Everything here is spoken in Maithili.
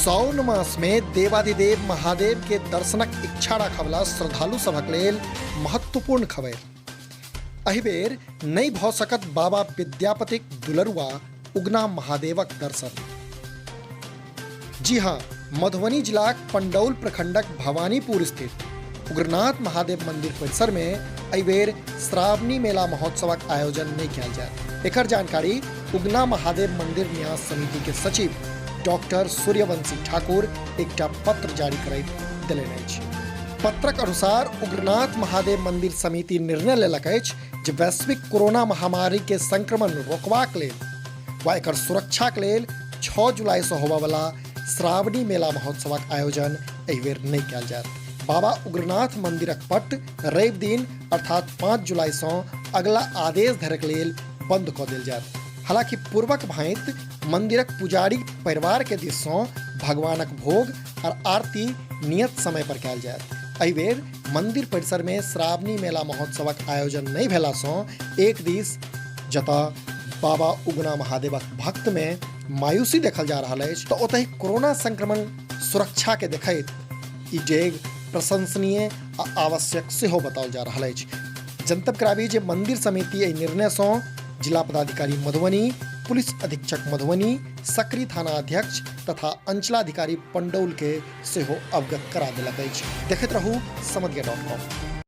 साओन मासमे देवाधिदेव महादेव के दर्शनक इच्छा राखयवला श्रद्धालु सभक लेल महत्वपूर्ण खबरि। एहि बेर नहि भऽ सकत बाबा विद्यापतिक दुलरुआ उगना महादेवक दर्शन। जी हाँ, मधुबनी जिलाक पंडौल प्रखंडक भवानीपुर स्थित उग्रनाथ महादेव मंदिर परिसर में एहि बेर श्रावणी मेला महोत्सवक आयोजन नहि कयल जायत। एकर जानकारी उगना महादेव मंदिर न्यास समिति के सचिव डॉक्टर सूर्यवंशी ठाकुर एकटा पत्र जारी करैत देलनि अछि। पत्रक अनुसार उग्रनाथ महादेव मंदिर समिति निर्णय लेलक अछि जे वैश्विक कोरोना महामारी के संक्रमण रोकबाक लेल वा एकर सुरक्षाक लेल 6 जुलाई से होबयवला श्रावणी मेला महोत्सवक आयोजन एहि बेर नहि कयल जायत। बाबा उग्रनाथ मंदिरक पट रवि दिन अर्थात 5 जुलाई से अगला आदेश धरिक लेल बंद कऽ देल जायत। हालांकि पूर्वक भांति मंदिरक पुजारी परिवार के दिस सँ भगवानक भोग और आरती नियत समय पर कयल जायत। एहि बेर मंदिर परिसर में श्रावणी मेला महोत्सवक आयोजन नहि भेला सँ एक दिस जतऽ बाबा उगना महादेवक भक्त में मायूसी देखल जा रहल अछि तऽ ओतहि कोरोना संक्रमण सुरक्षा के देखैत ई डेग प्रशंसनीय आ आवश्यक सेहो बताओल जा रहल अछि। जनतब कराबी जे मंदिर समिति एहि निर्णय सँ जिला पदाधिकारी मधुबनी, पुलिस अधीक्षक मधुबनी, सकरी थाना अध्यक्ष तथा अंचलाधिकारी पंडौल के सेहो अवगत करा देलक अछि। देखैत रहू समदिया डॉट कॉम।